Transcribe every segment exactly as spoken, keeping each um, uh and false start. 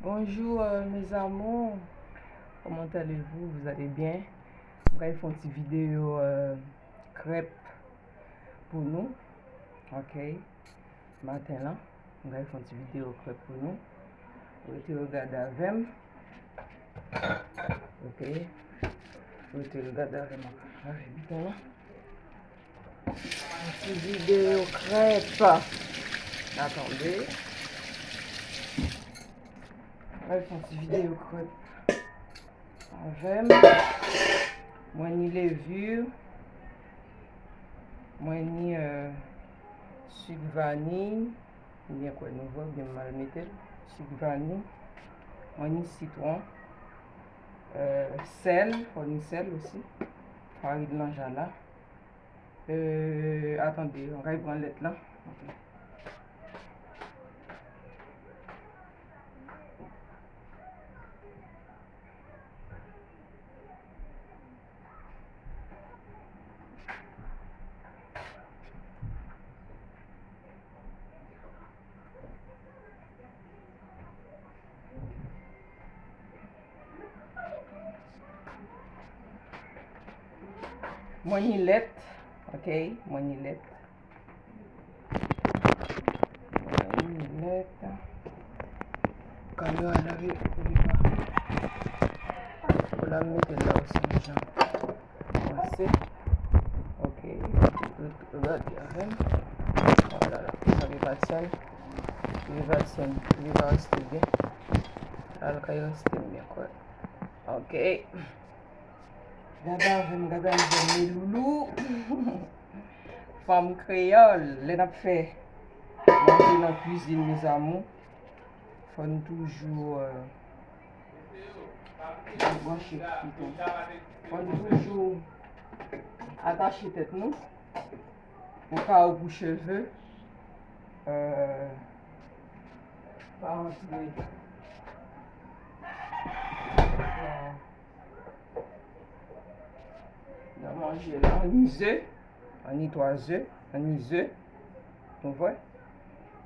Bonjour, euh, mes amours. Comment allez-vous? Vous allez bien? Mwen pral fè yon ti videyo, euh, krèp pou nou. Ok. Maten lan, mwen pral fè yon ti videyo krèp pou nou. Rete regade avè m. Ok. Rete regade avè m. Avè biten lan. Yon ti videyo krèp. Atann. Mwen fè yon ti videyo krèp avè m. Mwen ni levure. Mwen ni, euh, sik vaniy. Byen kwè nou vwè, byen mal mete l. Sik vaniy. Mwen ni sitwon. Euh, sèl, fò ni sèl osi. Farin lanjala. Euh, atann, mwen pral pran lèt lan. Ok. Mwen ni lèt, ok, mwen ni lèt. Mwen ni lèt. Kamera la, wi, wi, wi. Pou la, m mete la osi, yon jan. Panse. Ok. Tout, tout, tout, avè m. Vwala, sa vle pa tyenn. Vle pa tyenn. Vle pa reste byen. Al kay reste byen, kwè. Ok. Gade avè m, gade avè m, mes loulous. Fanm kreyòl, lè n ap fè manje nan kwizin, mes amours, fò n toujou, euh, branche piton. Fò n toujou atache tèt nou. Oka ou pou cheve, euh, pa antre nan, nan manje la. Ann ize, ann itwaze, ann ize. Nou vwè?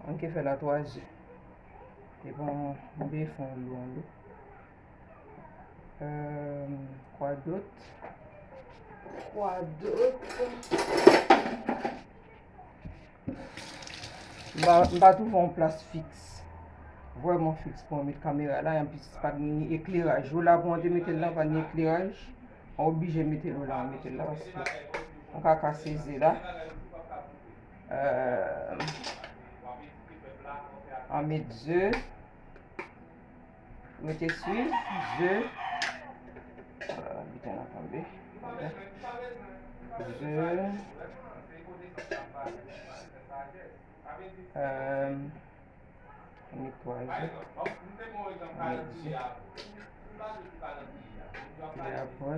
Ann ke fè la twaze. Epi ann byen fè yon lou, yon lou. Euh, kwa dòt? Kwa dòt? M pa, m pa twouve yon plas fiks. Vrèman fiks pou mwen met kamera la, anplis pa t ni ekleraj. Jou la pou mwen te mete l lan, pa t ni ekleraj. Mwen oblije mete l la, mete l la, paske mwen ka kase ze la. Euh, ann met ze. Rete swiv, ze. Euh, biten la tonbe. Ze. Euh, netwaye. Met ze. Epi apre,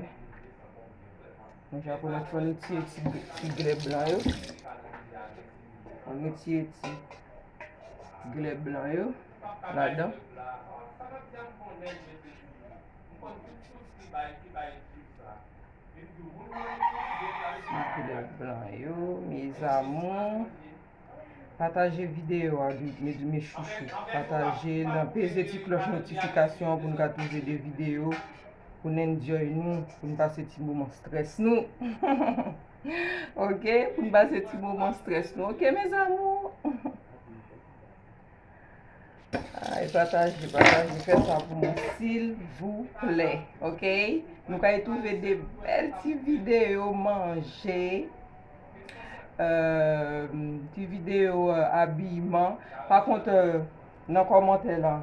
nou ja konn fè nou ti, ti, ti glè blan yo. Nou retire ti glè blan yo ladan. Ti glè blan yo, mes amours. Pataje videyo a, mes, mes chouchous. Pataje l, peze ti klòch notifikasyon an pou n ka twouve de videyo, pou n enjoy nou, pou n pase ti moman strès nou. Ok, pou n pase ti moman strès nou. Ok, mes amours. Ay, pataje, pataje, fè sa pou mwen, silvouplè, ok? Nou kay twouve de bèl ti videyo manje, euh, ti videyo, euh, abiman. Pa kont, euh, nan kòmantè la,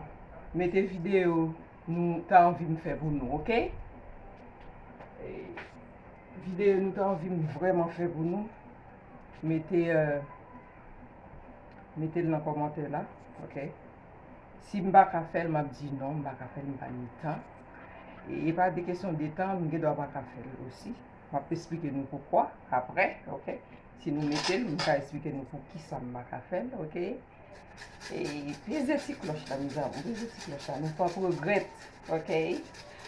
mete videyo nou ta anvi m fè pou nou, ok? E, videyo nou ta anvi m vrèman fè pou nou, mete, euh, mete l nan kòmantè la, ok? Si m pa ka fè l, m ap di non, m pa ka fè l, m pa gen tan. E, e pa de kesyon de tan, m gen dwa pa ka fè l osi. M ap esplike nou poukwa aprè, ok? Si nou mete l, m ka esplike nou pou kisa m pa ka fè l, ok? E peze ti klòch la, mes amours, peze ti klòch la. Nou p ap regrèt, ok?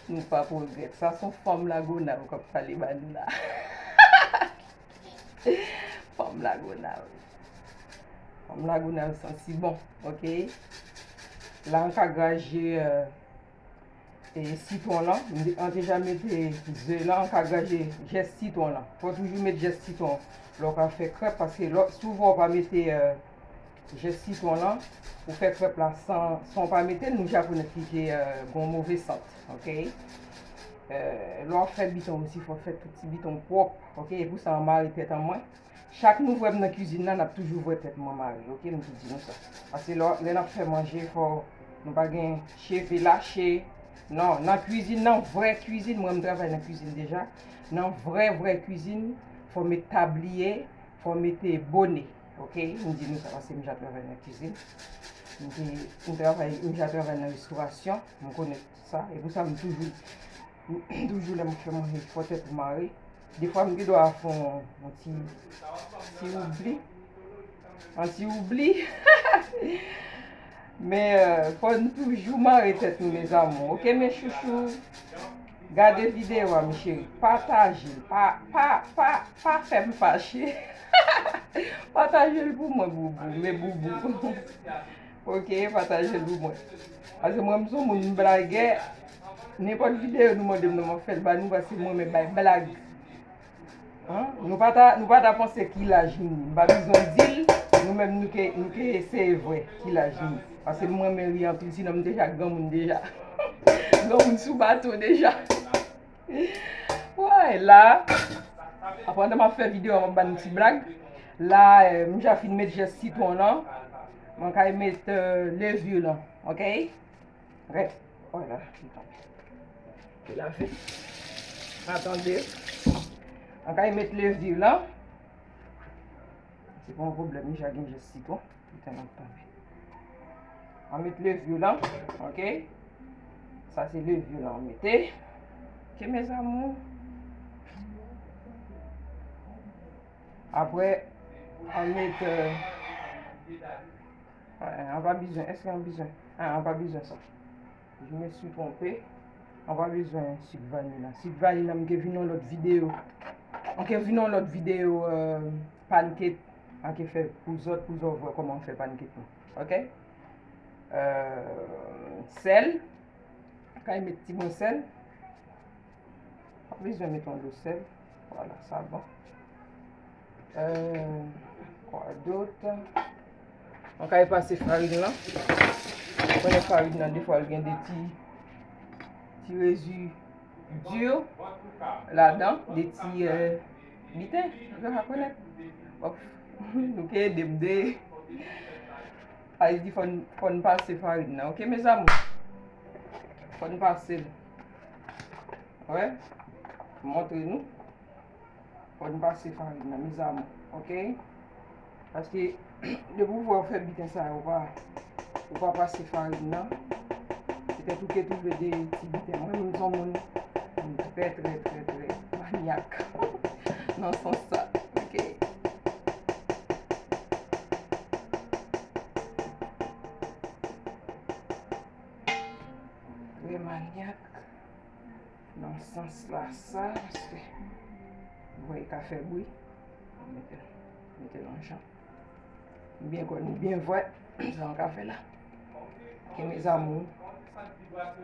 Nou p ap regrèt. Sa se yon fanm Lagonav k ap pale ba n la. Fanm Lagonav. Fanm Lagonav santi bon, ok? La, an ka graje, euh, e sitwon lan. M de-, an deja mete ze lan, an ka graje zès sitwon lan. Fò toujou met zès sitwon lè w ka fè krèp, paske lè, souvan w pa mete, euh, zès sitwon lan, ou fè krèp la san, san w pa mete l, nou ja konnen ki te, euh, gon move sant, oke? Euh, lè w ap fè biten osi, fò w fè tout ti biten w pwòp, oke? E pou sa, m mare tèt an mwen. Chak nou vwè m nan kwizin nan, n ap toujou vwè tèt mwen mare, oke? M tou di nou sa. Paske lè, lè n ap fè manje, fò nou pa gen cheve lache. Non, nan kwizin, nan vrè kwizin, mwen m travay nan kwizin deja. Nan vrè, vrè kwizin, fò met tabliye, fò mete bone, oke? M di nou sa paske m ja travay nan kwizin. M te, m travay, m ja travay nan restorasyon, m konnen sa. E pou sa, m toujou, toujou lè m fè manje, fò tèt ou mare. Defwa, m gen dwa fè yon, yon ti, ti oubli. Yon ti oubli. Men, euh, fò n toujou mare tèt nou, mes amours. Oke, mes chouchous? Gade videyo a, mes chéris. Pataje l. Pa, pa, pa, pa fè m fache. Pataje l pou mwen, boubou. Mes boubous. Oke, pataje l pou mwen. Paske mwen, m se yon moun blagè. Nenpòt videyo nou mande m nan, m ap fè l ba nou, paske m renmen bay blag. Hein? Nou pa ta, nou pa ta panse ki laj nou ye. M pa bezwen di l, nou menm nou ke, nou ke eseye vwè ki laj nou ye. Paske m renmen ri anpil, sinon m te ja granmoun deja. Granmoun sou bato deja. Woy, la, pandan m ap fè videyo a, m ap ba nou ti blag. La, euh, m ja fin met zès sitwon lan. Mwen kay met, euh, levure lan, oke? Rèt. Oh la, li tonbe. Li lave. Atande. An kay met levure lan. Se pa yon pwoblèm, li ja gen zès sitwon. Li tèlman tonbe. An met levure lan, oke? Sa se levure lan an mete. Oke, mes amours. Apre, an met, euh, An pa bezwen, èske an bezwen? Ah, an pa bezwen sa. Je me suis trompé. An pa bezwen sik vaniy la. Sik vaniy la, m ke vin yon lòt videyo. M ke vin yon lòt videyo, euh, pancake. An ke fè pou zòt, pou zòt vwè kòman m fè pancake mwen. Oke? Euh, sèl. Kay met ti mwen sèl. Pa bezwen met yon dosèl. Vwala, sa bon. Euh, kwa dot? Mwen kay pase farin lan. Konnen farin lan, defwa, l gen de ti, ti rezi di ladan, de ti, euh, biten. Ou ka konèt. Bon, nou ke ede m de. Sa vle di fò n, fò n pase farin lan, oke, mes amours? Fò n pase l. Wè, montre nou. Fò n pase farin nan, mes amours, oke? Paske, depi w wè w fè biten sa yo, ou pa, ou pa pase farin nan, petèt ou ke twouve de ti biten. Mwen menm, m se yon moun, m trè, trè, trè, trè manyak nan sans sa, oke? Trè manyak. Nan sans la sa, paske, bon, li ka fè bri. Mete, mete nan jan. M byen kwè nou byen vwè sa an ka fè la. Oke, mes amours,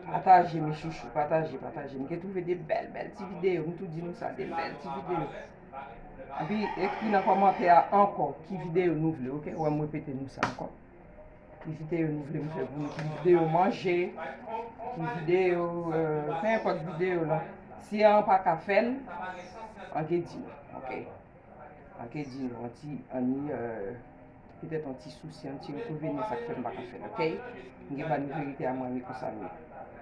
pataje, mes chouchous, pataje, pataje. M ke twouve de bèl, bèl ti videyo, m tou di nou sa, de bèl ti videyo. Epi, ekri nan kòmantè a ankò ki videyo nou vle, oke? Wè, m repete nou sa ankò. Ki videyo nou vle m fè pou nou? Ki videyo manje? Ki videyo, euh, pe enpòt videyo la. Si an pa ka fè l, an ke di nou, oke? An ke di nou, an ti, an ni, euh, petèt an ti sousi, an ti enkonvenyan, sa k fè m pa ka fè l, oke? M gen ba nou verite a mwen, men konsa m ye.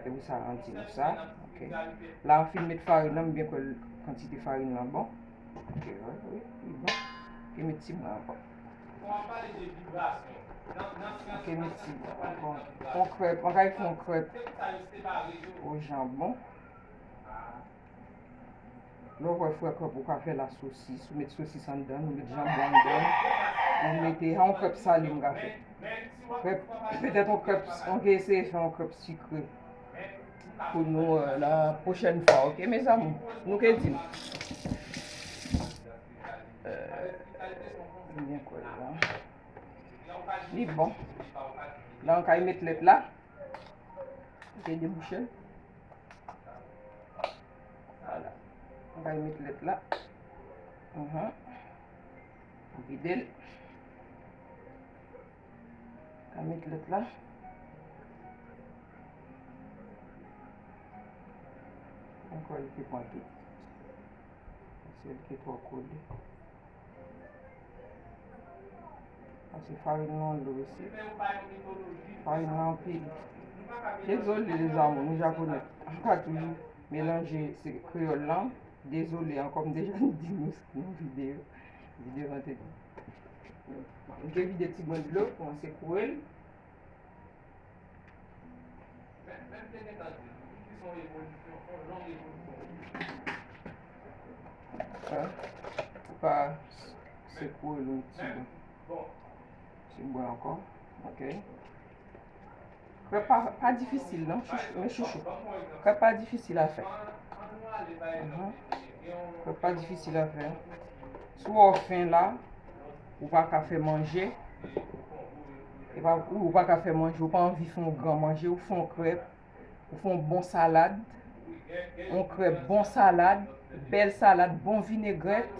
Se pou sa an di nou sa, oke? La, an fin met farin nan, m byen kwè kantite farin nan bon. Oke, wi, wi, li bon. Oke, met ti mwen ankò. Oke, met ti mwen ankò. Yon krèp, mwen kay fè yon krèp o janbon. Lè w wè fè krèp, ou ka fè la sosis, ou met sosis anndan, ou met janbon anndan, ou mete, yon krèp sale m ka fè. Krèp, petèt yon krèp, on ka eseye fè yon krèp sikre. Pou nou, euh, la pwochèn fwa, oke, mes amours? Nou ke di m. Euh, byen kwè la. Li bon. La, an kay met lèt la. Te debouche l. Vwala. Mwen pral met lèt la. Mhm. Vide l. Ka met lèt la. Ankò, li te pran tou. Paske li te twò kole. Paske farin nan lo isi. Farin nan anpil. Dezole, lèzamour, nou japonè. An ka toujou melanje se kreyòl lan. Dezole ankò, m deja di nou nan videyo. Videyo an te. M te vide ti bwen dlo pou mwen sekouye l. Sa, ou ka sekouye l yon ti bwen. Ti bwen ankò. Ok. Krèp pa, pa difisil non, chouchou, men chouchou. Krèp pa difisil a fè. Mhm. Krèp pa difisil a fè. Si w fen la, ou pa ka fè manje. E pa, ou, ou pa ka fè manje, ou pa anvi fè yon gran manje, ou fè yon krèp, ou fè yon bon salad, yon krèp bon salad, bèl salad, bon vinegrèt,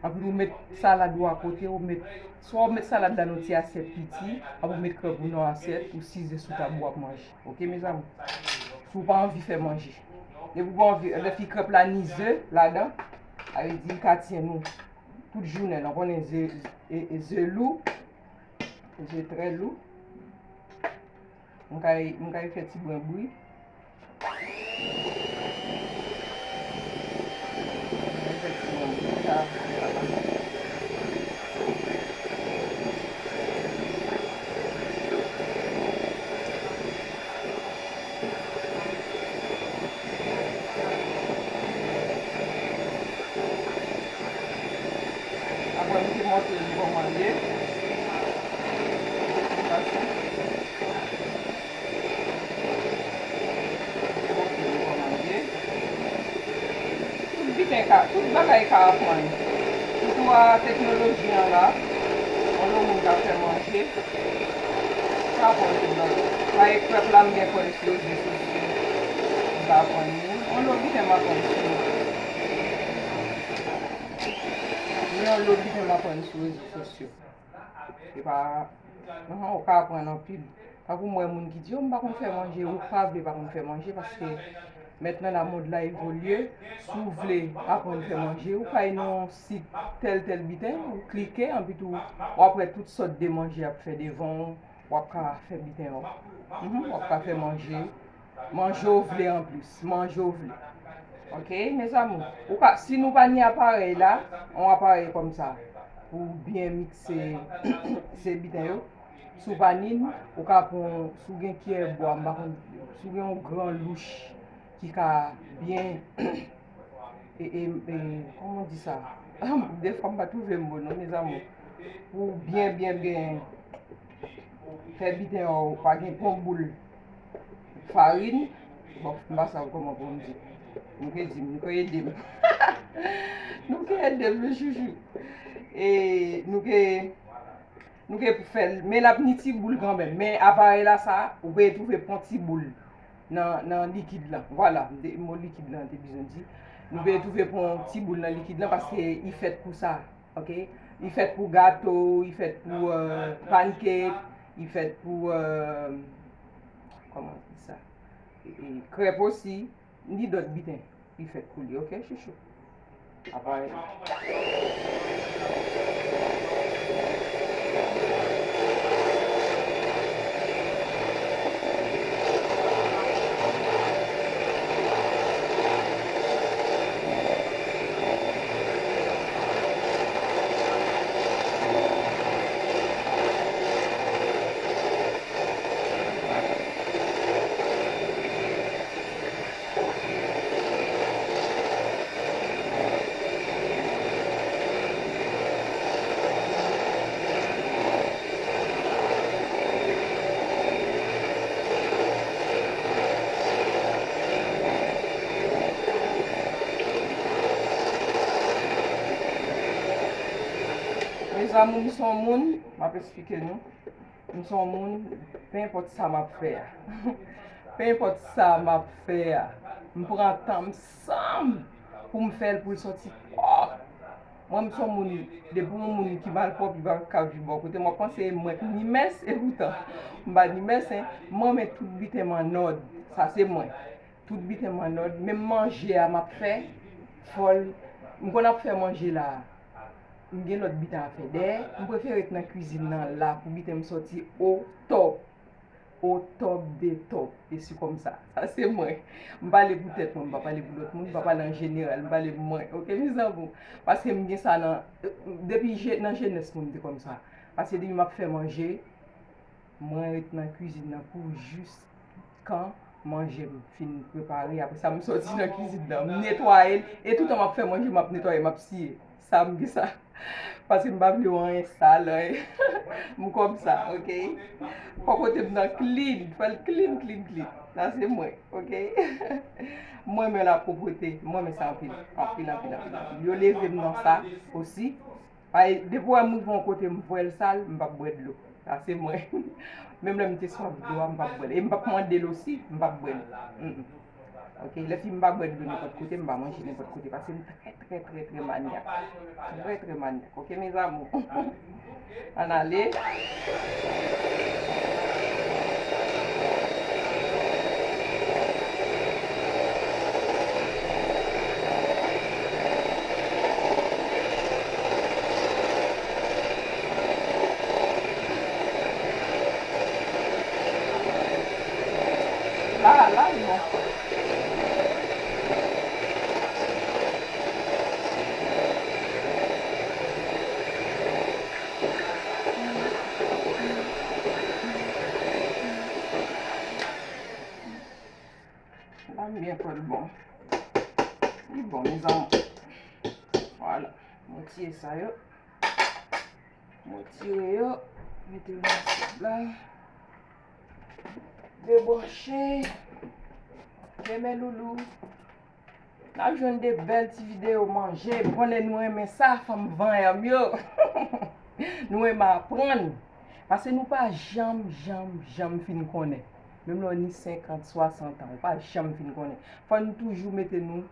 anpi ou met salad ou akote, ou met, swa ou met salad la nan ti asyèt piti, anpi ou met krèp ou nan asyèt, ou size sou tab ou ap manje. Ok, mezanmi? Si w pa anvi fè manje. Depi w pa anvi, lè fi krèp la ni ze ladan, sa vle di li ka tyenn ou tout jounen, nan konnen ze, e, e, ze lou, ze trè lou. M kay, m kay fè ti bwen bri. M kay fè ti bwen bri, sa, sa va. Apre, m te montre nou kòman l ye. Prezantasyon. M te montre nou kòman l ye. Tout biten ka, tout bagay ka aprann. Sitou a teknoloji an la, yon lòt moun ka fè manje. Sa bon, se bon. Paske krèp la, m gen kwè l sou rezo sosyo. M pa aprann li. Yon lòt biten m aprann sou. Men yon lòt biten m aprann sou rezo sosyo. E pa, mhm, ou ka aprann anpil. Tankou m wè moun ki di, "Yo, m pa konn fè manje," ou pa vle pa konn fè manje, paske mentnan la, mond la evolye. Si w vle aprann fè manje, ou ka al nan yon sit tèl, tèl biten, ou klike, anpi tou, w ap wè tout sòt de manje y ap fè devan w, w ap ka fè biten w. Mhm, w ap ka fè manje, manje w vle anplis, manje w vle. Ok, mes amours, ou ka, si nou pa ni aparèy la, yon aparèy kòm sa, pou byen mikse se biten yo, si w pa ni l, ou ka pran, si w gen kiyè bwa, m pa konn, si w gen yon gran louch ki ka byen, e, e, e, kòman di sa? Defwa m pa twouve mo non, mes amours. Pou byen, byen, byen fè biten an, ou pa gen pon boul farin. Bon, m pa sav kòman pou m di. Nou ke di m, nou ke ede m. Nou ke ede m, wi, chouchou. E nou ke, nou ke pou fè l, men l ap ni ti boul kanmenm. Men aparèy la sa, ou pe twouve pon ti boul nan, nan likid lan. Vwala, de, mo likid lan te bizwen di. Nou pe twouve pon ti boul nan likid lan paske li fèt pou sa. Ok? Li fèt pou gato, li fèt pou, euh, pancake, li fèt pou, euh, kòman di sa? E, e, krèp osi, ni dòt biten li fèt pou li, ok, chouchou? Apa, Mes amours, m se yon moun, m ap esplike nou. M se yon moun, pe enpòt sa m ap fè a. Pe enpòt sa m ap fè a, m pran tan m san m pou m fè l pou l sòti pwòp. Mwen, m se yon moun, depi yon moun ki malpwòp, li pa ka viv bò kote m. W ap panse e mwen k ni mès, e poutan, m pa ni mès, en. M renmen tout biten m annòd. Sa se mwen. Tout biten m annòd. Menm manje a m ap fè, fò l, m konn ap fè manje la, m gen lòt biten a fè. Dèyè, m prefere ret nan kwizin nan la pou biten m sòti o top. O top de top. E si kòmsa. Sa se mwen. M pale pou tèt mwen, m pa pale pou lòt moun, m pa pale an jeneral, m pale pou mwen. Oke, mezanmi? Paske m gen sa nan, depi je, nan jenès mwen, m te kòmsa. Paske depi m ap fè manje, mwen ret nan kwizin nan pou jis kan manje m fin prepare. Apre sa, m sòti nan kwizin nan, m netwaye l. E toutan m ap fè manje, m ap netwaye, m ap siye. Sa m gen sa. Paske m pa vle wè anyen sal, anyen. M kòmsa, oke? Fò kote m nan clean, fè l clean, clean, clean. Sa se mwen, oke? Mwen renmen lapwoprete, mwen renmen sa anpil, anpil, anpil, anpil, anpil. Yo leve m nan sa osi. Ay, depi w wè m rive yon kote, m vwè l sal, m p ap bwè dlo. Sa se mwen. Menm lè m te swaf dlo a, m p ap bwè l. E m p ap mande l osi, m p ap bwè l. Mm, mm. Oke, lè fi m pa bwè dlo nenpòt kote, m pa manje nenpòt kote, paske m trè, trè, trè, trè manyak. Trè, trè manyak. Oke, mes amours? Ann ale. La, la, non. La, m byen kwè l bon. Li bon, mezanmi. Vwala. Mwen tire sa yo. Mwen tire yo, mete yo nan asyèt la. Debranche. Kenbe loulou. N ap jwenn de bèl ti videyo manje. M konnen nou renmen sa, fanm vanyan m yo. Nou renmen aprann. Paske nou pa janm, janm, janm fin konnen. Menm lè w ni senkant, swasant an, ou pa janm fin konnen. Fò nou toujou mete nou,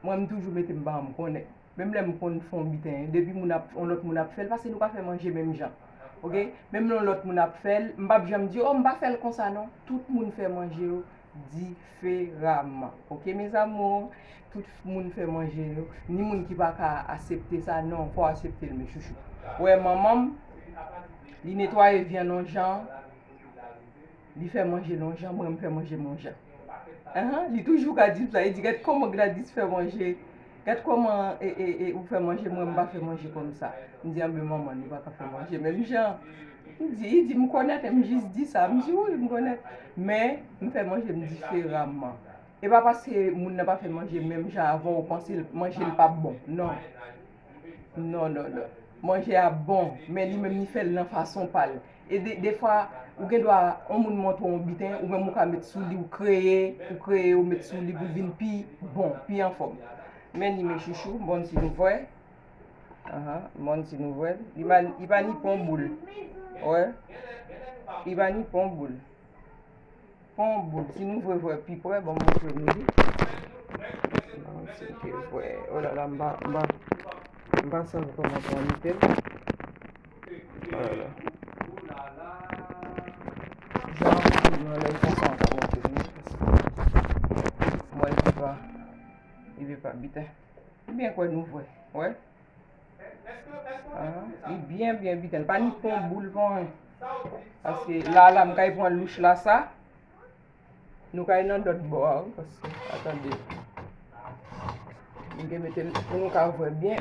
mwen, m toujou mete m pa janm konnen. Menm lè m konn fè yon biten, depi moun ap, yon lòt moun ap fè l, paske nou pa fè manje menm jan. Oke? Menm lè yon lòt moun ap fè l, m p ap janm di, "Oh, m pa fè l konsa non." Tout moun fè manje yo diferaman. Oke, mes amours? Tout moun fè manje yo. Ni moun ki pa ka aksepte sa, non, fò w aksepte l, mes chouchous. Ou wè, manman m, li netwaye vyann yon jan, li fè manje l yon jan, mwen, m fè manje m yon jan. Ahan, li toujou ka di m sa, li di, "Gad kòman Gladys fè manje, gad kòman, e, e, e, ou fè manje, mwen, m pa fè manje kòmsa." M di, "Anben, manman, nou pa ka fè manje menm jan." M di, li di, "M konèt, m jis di sa." M di, "Wi, m konèt. Men, m fè manje m diferaman." E pa paske moun nan pa fè manje menm jan avè w, ou panse l, manje l p ap bon. Non. Non, non, non. Manje a bon, men li menm li fè l nan fason pa l. E de, defwa, ou gen dwa, yon moun montre w yon biten, ou menm ou ka met sou li, ou kreye, ou kreye, ou met sou li pou vin pi bon, pi anfòm. Men li, mes chouchous, m bann ti nouvèl. Ahan, m bann ti nouvèl. Li pa, li pa ni pon boul. Wè. Li pa ni pon boul. Fè yon boul. Si nou vle wè pi prè, ban m montre nou li. Ban m si m te vle. Oh la la, m pa, m pa, m pa santi kòman pou anite l. Oh la la. Jan anpil mwen lè m konsa m ka montre nou. Mwen li pa, li pa biten. Ou byen kwè nou vre, wè. Ah, li byen, byen biten. Li pa ni pon boul, pon anyen. Paske la, la, m kay pran louch la, sa. Nou kay nan dòt bò a, wi, paske, atande. M gen mete l pou nou ka vre byen.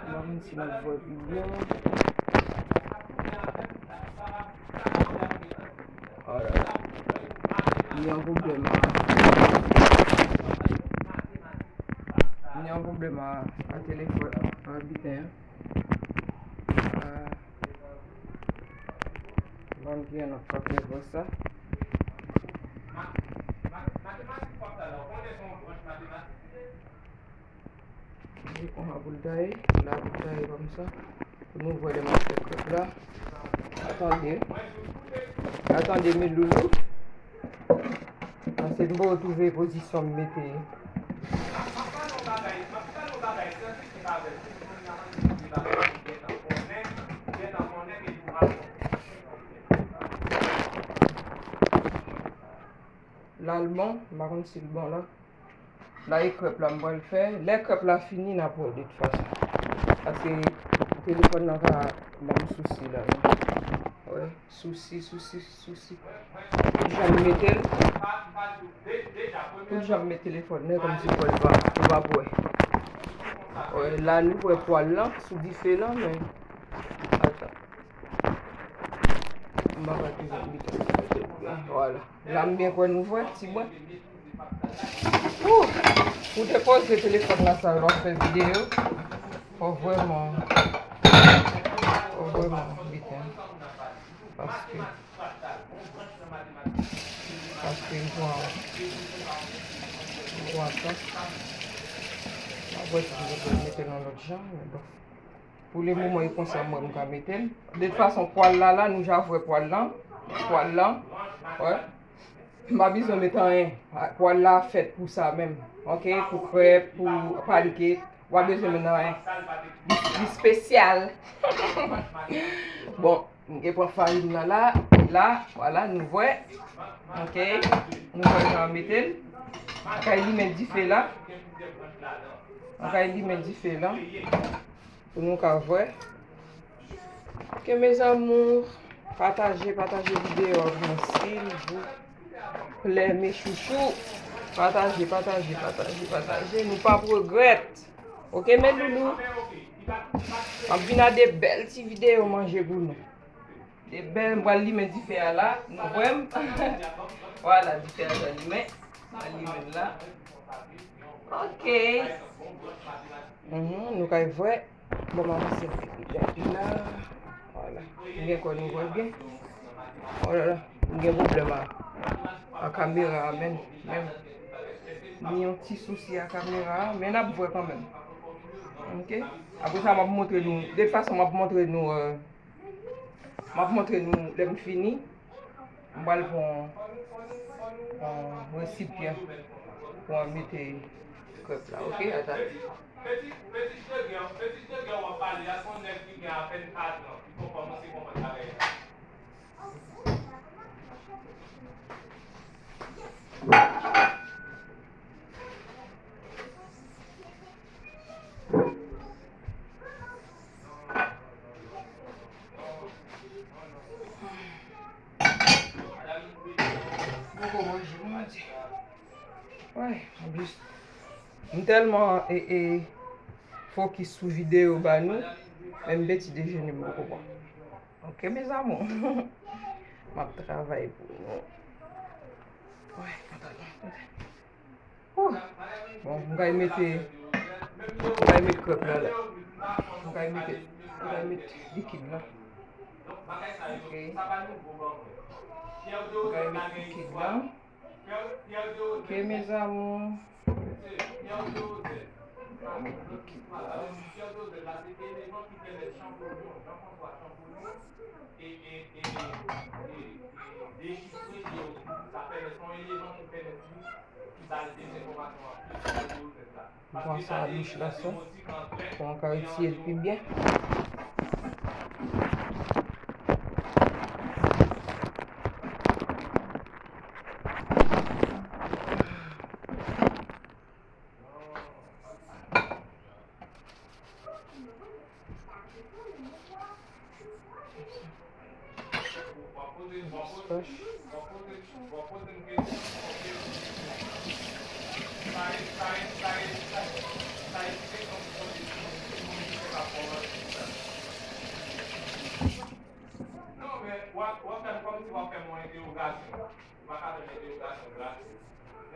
Ban m si nou vre pi byen. Oh là là. Li gen yon pwoblèm a, li gen yon pwoblèm a, a telefòn, a biten an. Ah. Ban m gen yon lòt kote pou sa. Li konsa pou l taye, la pou l taye kòmsa. Pou nou vwè lè m ap fè krèp la. Atande. Atande, men loulou. Pase m poko twouve pozisyon m mete. La l bon, m pa konn si l bon la. La e krèp la m pral fè. Lè krèp la fini, n ap wè de tout fason. Paske telefòn nan ka ban m sousi la wi. Wè, sousi, sousi, sousi. Tout jan m mete l, tout jan m met telefòn nan, kòmsi pou l pa, pou pa bwè. Wè, la nou wè pwal lan sou dife lan, men. Atan. M pa ka toujou mete l. Vwala. La m byen kwè nou vwè, ti bwen. Ou, ou te poze telefòn la sa lè w ap fè videyo. Fò vrèman, fò vrèman biten. Paske, paske m pran, m pran tan. M ap wè si m te mete l yon lòt jan, men bon. Pou le moman, e konsa mwen m ka mete l. De tout fason, pwal la, la, nou ja vwè pwal lan. Pwal lan. Wè. M pa bezwen met anyen. Pwal la fèt pou sa menm. Oke? Pou krèp, pou pancake. W pa bezwen met anyen. Li, li spesyal. Bon, m gen pran farin nan la. La, vwala, nou vwè. Oke? Nou vwè jan mete l. M kay limen dife la. M kay limen dife la. Pou nou ka vwè. Ok, mes amours, pataje, pataje videyo a pou mwen, silvouplè, mes chouchous. Pataje, pataje, pataje, pataje. Nou p ap regrèt. Ok, mes loulous? M ap vin a de bèl ti videyo manje pou nou. De bèl, m pral limen dife a la. Nou kwè m? Vwala, dife a deja limen. Mwen limen l la. Ok. Mhm, nou kay vwè. Bon, m avanse l pi byen la. Vwala. M gen kwè nou vwè byen. Oh la la. M gen pwoblèm a, a kamera a menm. Menm. M gen yon ti sousi a kamera a, men n ap vwè kanmenm. Ok? Apre sa, m ap montre nou. De tout fason, m ap montre nou, euh, M ap montre nou lè m fini. M pral pran yon resipyan pou mwen mete krèp la, ok? Ata. Poko manje, mwen di. Ay, anplis, m tèlman, e, e, fokis sou videyo ba nou, menm peti dejene m poko pran. Ok, mes amours. M ap travay pou nou. Ay, pantalon. Ouh. Bon, m kay mete, m kay met krèp la la. M kay mete, m kay met likid la. Ok. M kay met likid la. Ok, mes amours. M kay met likid la. M pran sa a bouch la sou, pou mwen ka retire l pi byen.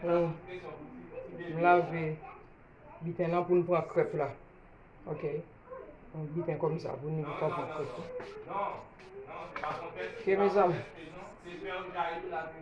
Hmm. M lave biten nan pou n pran krèp la. Ok. Yon biten kòm sa pou nou ka pran krèp la. Ok, mes amours. Videyo la. Ok.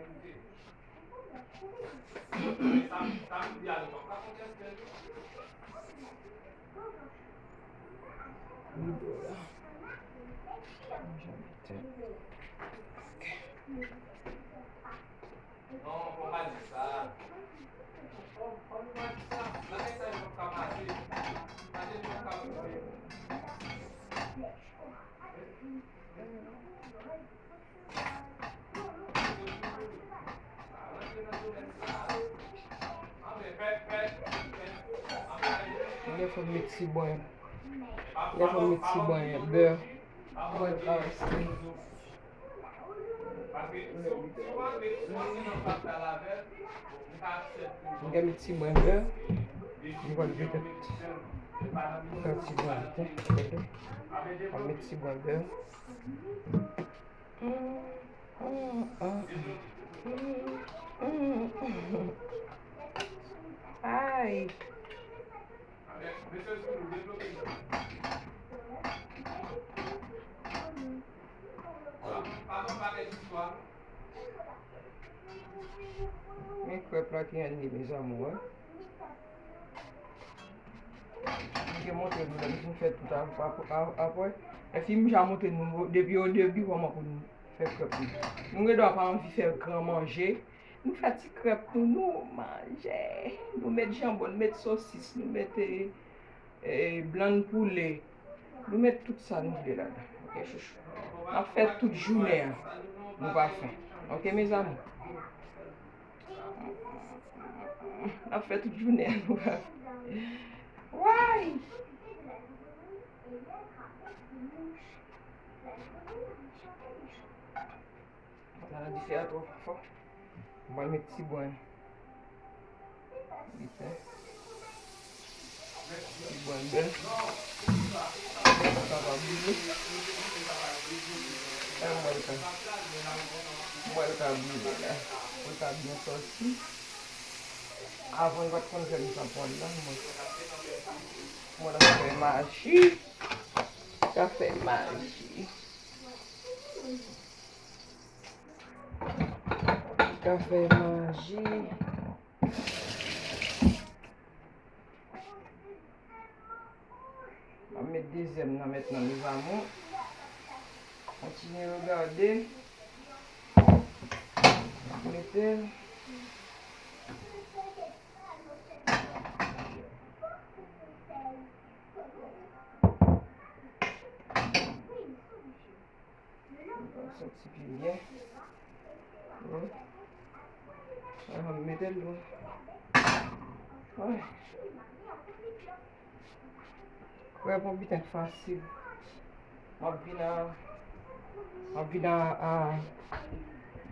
Lè fò m met ti bwen, lè fò m met ti bwen bè. Bwen karese. M gen met ti bwen bè. M pral mete yon ti bwen bè. M met ti bwen bè. Ay. Men krèp la ki ann ye, mes amours, wi. M te montre nou lè m fin fè tout ap-, ap-, ap-, apre. Enfi m ja montre nou depi o debi kòman pou nou fè krèp nou. Nou gen dwa pa anvi fè gran manje. Nou fè ti krèp nou, nou manje. Nou met janbon, nou met sosis, nou met, e, e, blann poulè. Nou met tout sa nou vle ladan. Oke, chouchou. N ap fè tout jounen an. Nou pa fen. Oke, mes amours? N ap fè tout jounen an. Nou pa fen. Way! Sa nan dife a twò fò. Mwen met ti bwen. Biten. Ti bwen bè. Sa pa brile. E mwen ka. Mwen ka brile la. Mwen ka byen sòti. Avan, li pa t konn fè m sa pwal la. Mwen, mwen la fè maji. Ka fè maji. Ka fè maji. M ap met dezyèm nan mentnan, mes amours. Kontinye regade. Mete l. Sa ti pi byen. Wi. Ahan, m mete l dlo. Wi. Krèp yon biten k fasil. M ap vin a, m ap vin a, a,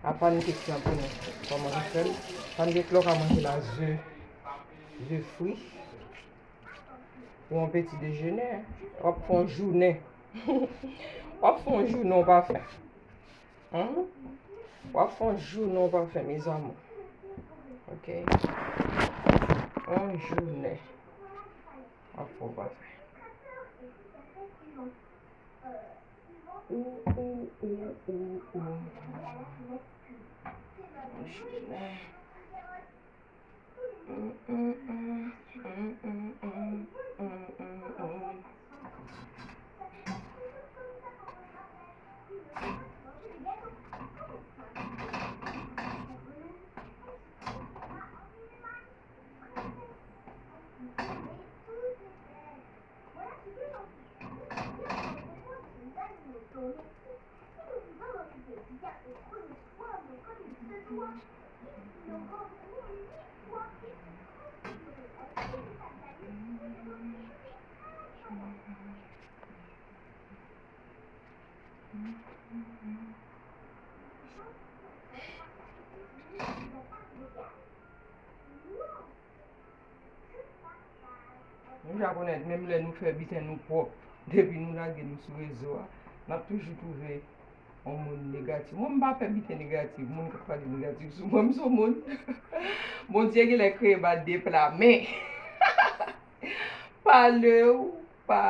a pankèk la pou nou. Kòman nou fè l? Pankèk la, w ka manje l a ze, ze fri. Pou yon peti dejene, w ap fè yon jounen. W ap fè yon jounen w pa fen. Hum? W ap fè yon jounen w pa fen, mes amours. Oke? Yon jounen w ap fè w pa fen. Ou, ou, ou, ou, ou. Yon jounen. Nou ja konnen, menm lè nou fè biten nou pwòp, depi nou lage nou sou rezo a, n ap toujou twouve yon moun negatif. Mwen, m pa fè biten negatif, moun k ap pale negatif sou mwen, m se yon moun. Bondye genlè kreye m a de pla, men pale w pa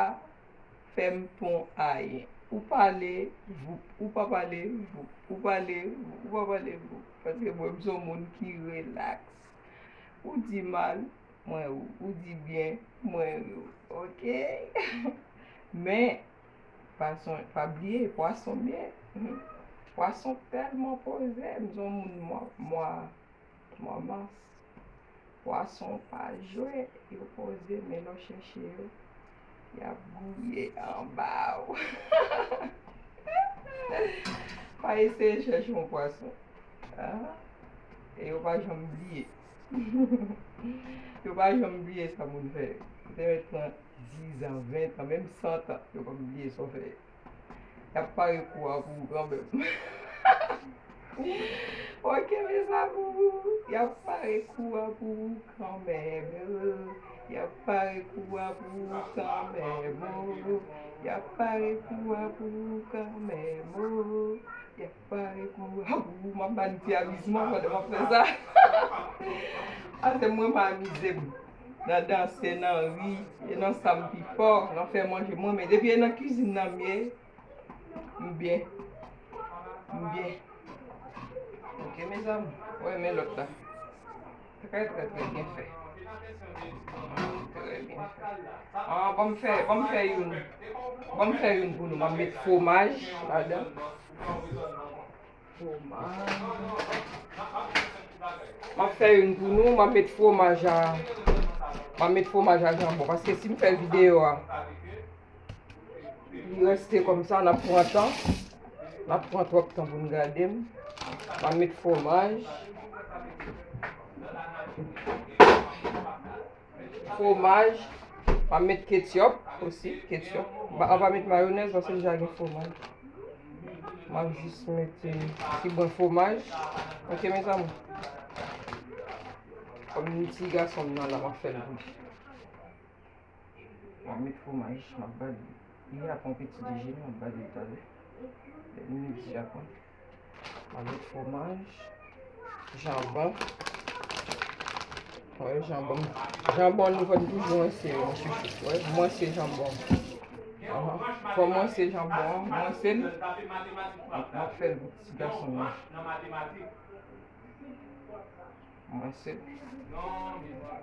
fè m pon ayen. Ou pale, voup. Ou pa pale, voup. Ou pale, voup. Ou pa pale, voup. Paske mwen, m se yon moun ki relaks. Ou di mal, mwen ri w. Ou di byen, mwen ri w. Oke? Men, pa son-, pa bliye, pwason byen. Mhm. Pwason tèlman poze, m se yon moun mwa, mwa, mwa mas. Pwason pa jwe, yo poze, men lè w chèche yo, y ap gouye anba w. Pa eseye chèche yon pwason. Ah, e yo pa janm bliye. Yo pa janm bliye sa moun fè yo. Yo te mèt pran diz an, ven an, menm san an, yo p ap bliye sa w fè yo. Y ap pare kou a pou ou kanmenm. Ok, mes amours, y ap pare kou a pou ou kanmenm. Y ap pare kou a pou ou kanmenm. Y ap pare kou a pou ou kanmenm. Y ap pare kou a pou ou. M ap ba n ti amizman pandan m ap fè sa. Paske mwen, m amize m nan danse, nan ri, e nan sa m pi fò, nan fè manje. Mwen, men depi e nan kizin nan m ye, m byen. M byen. Ok, mes amours. Wè, men lòt la. Trè, trè, trè byen fè. Trè byen fè. Ah, ban m fè, ban m fè youn. Ban m fè youn pou nou. M ap met fwomaj ladan. Fwomaj. M ap fè youn pou nou. M ap met fwomaj a, m ap met fwomaj a janbon. Paske si m fè videyo a, li reste kòmsa, n ap pran tan. N ap pran twòp tan pou n gade m. M ap met fwomaj. Fwomaj. M ap met ketchup osi, ketchup. M pa, m pa met mayonèz paske deja gen fwomaj. M ap jis mete ti bwen fwomaj. Ok, mes amours. Kòm ti gason m nan la, m ap fè l pou li. M ap met fwomaj, m ap ba li. Li a pran peti dejene, m ap ba li talè. Lè li midi a pran. M ap met fwomaj, janbon. Wè, janbon. Janbon nou fò n toujou wense yo, mon chouchou. Wè, m wense janbon. Ahan. Fò m wense janbon an, m wense l. M ap fè l pou ti gason an. Mwen se.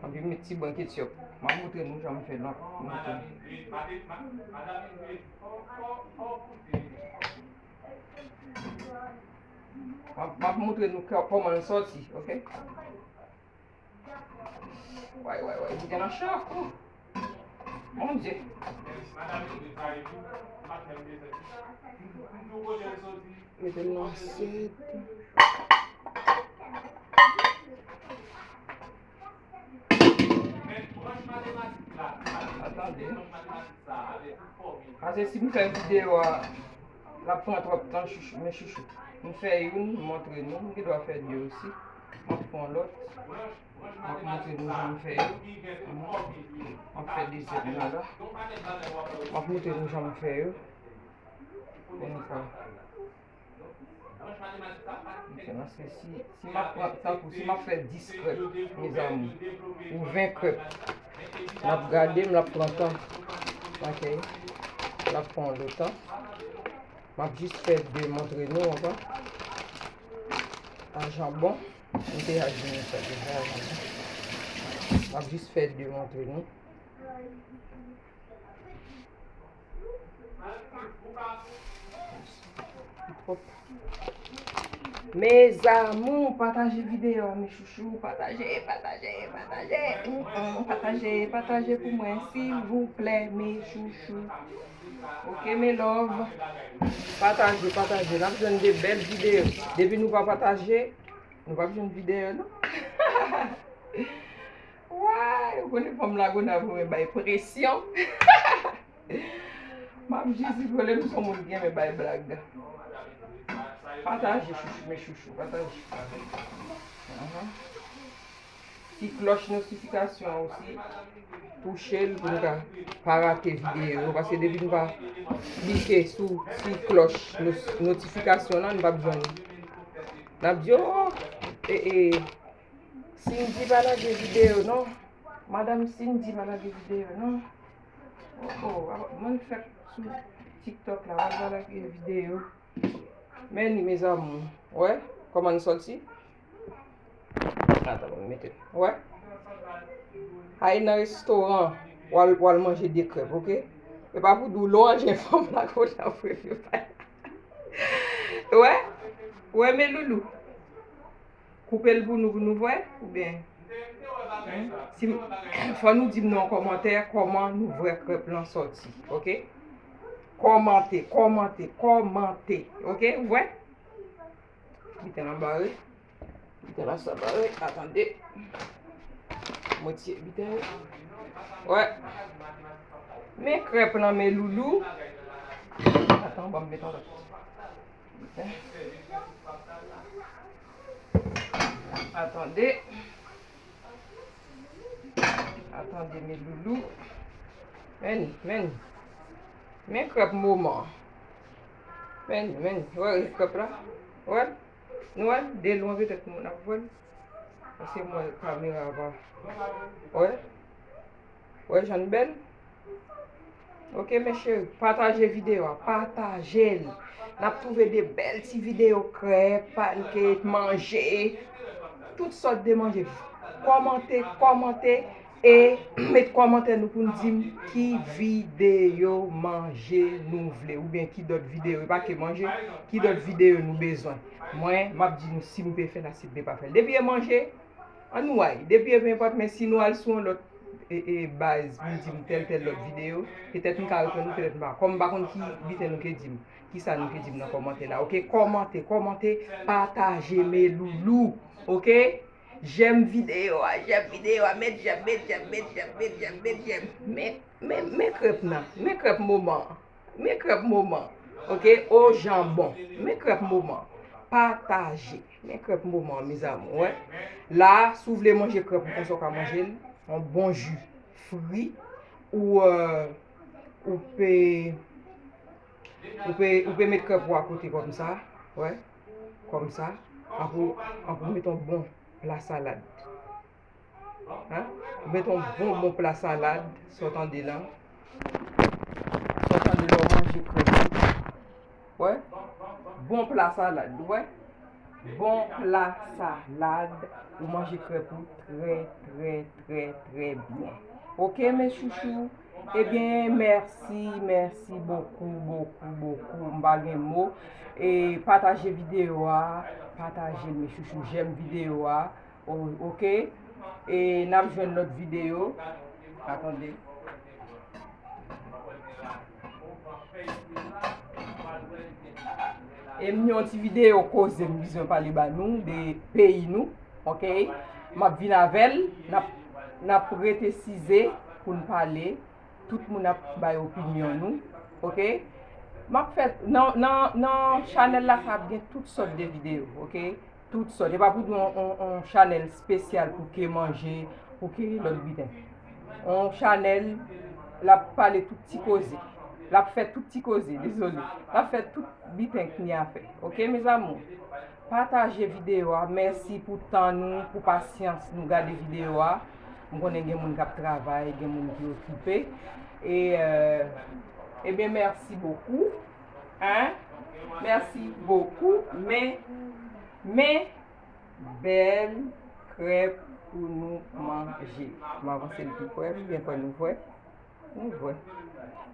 Anpi met ti bwen ketchup. M ap montre nou jan m fè l, m ap montre nou. M ap, m ap montre nou kè-, kòman l sòti, ok? Way, way, way, li gen nan chak, oh. Bondye. Mete l nan asyèt. Atande. Paske si m fè videyo a, l ap pran twòp tan, chouchou, men chouchou. M fè youn, m montre nou, m gen dwa fè de osi. M ap pran lòt. M ap montre nou jan m fè yo. Mhm. M ap fè dezyèm nan la. M ap montre nou jan m fè yo. Pou nou ka. Ok, paske si, si m ap pran, tankou si m ap fè dis krèp, mes amours, ou ven krèp, n ap gade, m l ap pran tan. Ok. L ap pran lo tan. M ap jis fè de montre nou, anvan. A janbon. M te al vini fè deja, m ap jis fè de montre nou. Mes amours, pataje videyo a, mes chouchous. Pataje, pataje, pataje. Mm, mm, pataje, pataje pou mwen, silvouplè, mes chouchous. Ok, mes love. Pataje, pataje. N ap jwenn de bèl videyo. Depi nou pa pataje, nou p ap jwenn videyo, non. Way, ou konnen fanm Lagonav renmen bay presyon. M ap jis rigole, m se yon moun ki renmen bay blag. Pataje, chouchou, mes chouchous, pataje. Ahan. Ti klòch notifikasyon an osi, touche l pou n ka pa rate videyo yo, paske depi n pa klike sou ti klòch nos-, notifikasyon lan, n p ap jwenn. N ap di, oh, e, e, Cindy pa lage videyo non. Madanm Cindy pa lage videyo non. Oh, oh, mwen fèk sou TikTok la, pa lage videyo. Men li, mes amours. Wè kòman l sòti? Ata, bon, mete. Wè? Ay nan restoran, w al, w al manje de krèp, ok? E pa pou di w lonje fanm la konsa pou yo pa. Wè? Wè, men loulou. Koupe l pou nou, pou nou vwè, oubyen? Si, fò nou di m nan yon kòmantè kòman nou vwè krèp lan sòti, oke? Kòmante, kòmante, kòmante, oke? Ou vwè? Biten lan bare. Biten lan sa bare. Atande. Mwen tiye biten yo. Wè. Men krèp lan, men loulou. Atan, ban m met yon lòt. Atande. Atande, men loulou. Men, men. Men krèp moman. Men, men. Wè krèp la? Wè? Nou wè? De lwen petèt moun ap wè l. Paske mwen kamera pa. Wè? Wè jan l bèl? Oke, mes chéris, pataje videyo a, pataje l. N ap twouve de bèl ti videyo krèp, pancake, manje, tout sòt de manje. Kòmante, kòmante, e met kòmantè nou pou n di m ki videyo manje nou vle, oubyen ki dòt videyo, e pa ke manje, ki dòt videyo nou bezwen. Mwen, m ap di nou si m pe fè l ak si m pe pa fè l. Depi e manje, ann wè, depi e nenpòt, men si nou al sou yon lòt e, e, baz pou n di m tèl, tèl lòt videyo, petèt m ka reponn nou, petèt m pa. Kòm m pa konn ki biten nou ke di m, ki sa nou ke di m nan kòmantè la. Oke, kòmante, kòmante, pataje, men loulou. Oke? Jèm videyo a, jèm videyo a, met jèm, met jèm, met jèm, met jèm, met jèm. Men, men, men krèp nan, men krèp moman an. Men krèp moman. Oke, o janbon. Men krèp moman. Pataje. Men krèp moman, mes amours, wè. La, si w vle manje krèp, ou konsa w ka manje l. Yon bon ji fri. Ou, euh, ou pe, ou pe, ou pe met krèp ou akote kòmsa. Wè. Kòmsa. Anpi w, anpi w met yon bon pla salad. Hein? Ou met yon bon, bon pla salad, sa w tande lan. Sa w tande lè w manje krèp ou. Wè? Bon pla salad, wè? Bon pla salad, ou manje krèp ou trè, trè, trè, trè byen. Oke, mes chouchous? Ebyen, mèsi, mèsi bokou, bokou, bokou. M pa gen mo. E pataje videyo a, pataje l, mes chouchous, jèm videyo a. O-, oke. E n ap jwenn lòt videyo. Atande. E m yon ti videyo koze m bezwen pale ba nou de peyi nou. Oke. M ap vin avè l. N ap, n ap rete size pou n pale. Tout moun ap bay opinyon nou. Oke. M ap fè nan, nan, nan chanèl la, sa ap gen tout sòt de videyo. Oke. Tout sòt. E pa pou di yon, yon, yon chanèl espesyal pou ke manje, pou ke lòt biten. Yon chanèl, l ap pale tout ti koze. L ap fè tout ti koze, dezole. L ap fè tout biten k ni a fè. Oke, mes amours? Pataje videyo a. Mèsi pou tan nou, pou pasyans nou gade videyo a. M konnen gen moun k ap travay, gen moun ki okipe. E, euh, ebyen, mèsi bokou. Hein? Mèsi bokou. Men, men, bèl krèp pou nou manje. M avanse l pi pre, byen pre nou vwè. Nou vwè.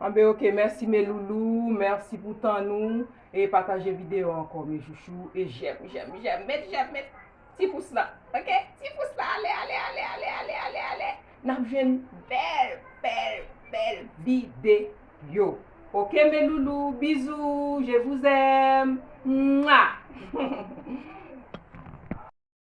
Anben, oke, mèsi, mes loulous. Mèsi pou tan nou. E pataje videyo ankò, mes chouchous. E jèm, jèm, jèm. Met jèm, met ti pous la. Oke? Ti pous la. Ale, ale, ale, ale, ale, ale, ale. N ap jwenn bèl, bèl, bèl videyo. Oke, mes loulous. Bizou. Je vous aime. Mwa!